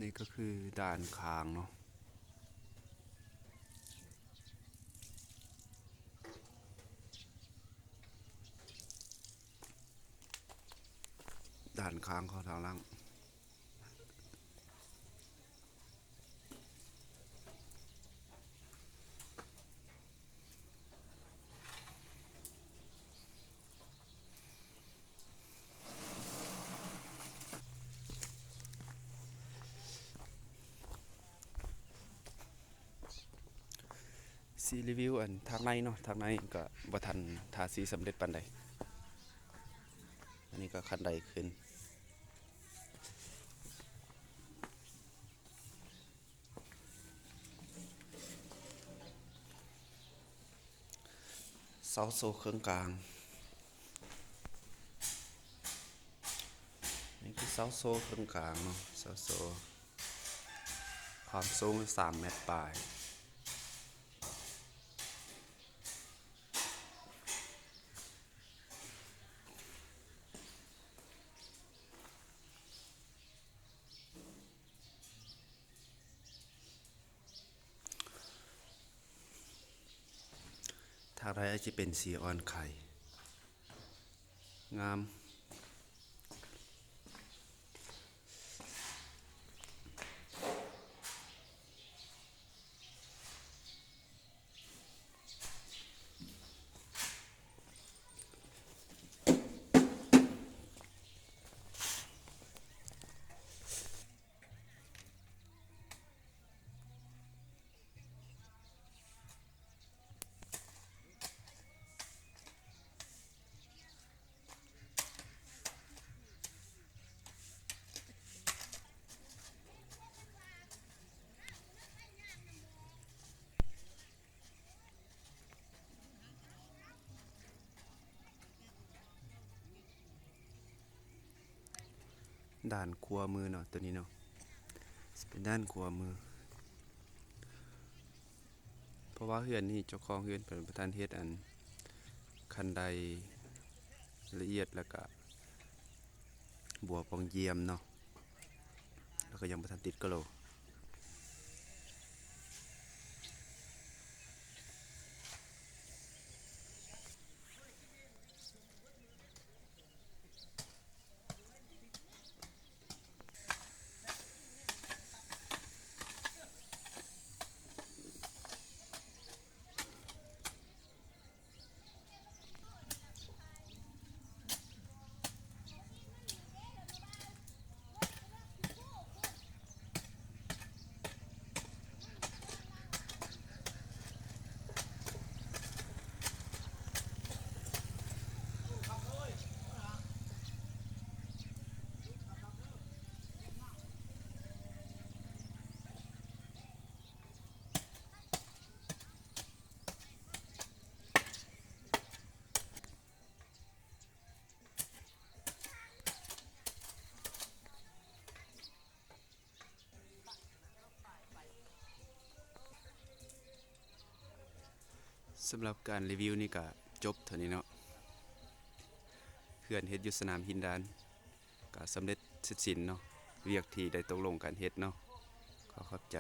ນີ້ກໍຄືດ້ານຂ້າງເນາະ ດ້ານຂ້າງຂອງທາງຫຼັງ. ຊິຣີວິວອັນທາງໃນເນາະ ທາງໃນກໍບໍ່ທັນທາສີສຳເລັດປານໃດ ອັນນີ້ກໍຂັ້ນໄດຂຶ້ນ. ເສົາໂສ້ເຄິ່ງກາງ ນີ້ຄືເສົາໂສ້ເຄິ່ງກາງເນາະ ເສົາໂສ້ ຄວາມສູງສາມແມັດປາຍ. ທາງໃດອາດຈະເປັນສີອ່ອນໄຂ່ ງາມ. ດ້ານຂວາມືເນາະ ໂຕນີ້ເນາະ ຊິເປັນດ້ານຂວາມື ເພາະວ່າເຮືອນນີ້ເຈົ້າຂອງເຮືອນເພິ່ນບໍ່ທັນເຮັດອັນຄັນໄດລະອຽດ ແລ້ວກະບົວປ່ອງຢ້ຽມເນາະ ແລ້ວກະຍັງບໍ່ທັນຕິດກະໂຫຼ. ສຳລັບການຣີວິວນີ້ກະຈົບເທົ່ານີ້ເນາະ ເຮືອນເຮັດຢູ່ສະໜາມຫີນດານ ກະສຳເລັດເສັດສິ້ນເນາະ ວຽກທີ່ໄດ້ຕົກລົງກັນເຮັດເນາະ ຂໍຂອບໃຈ.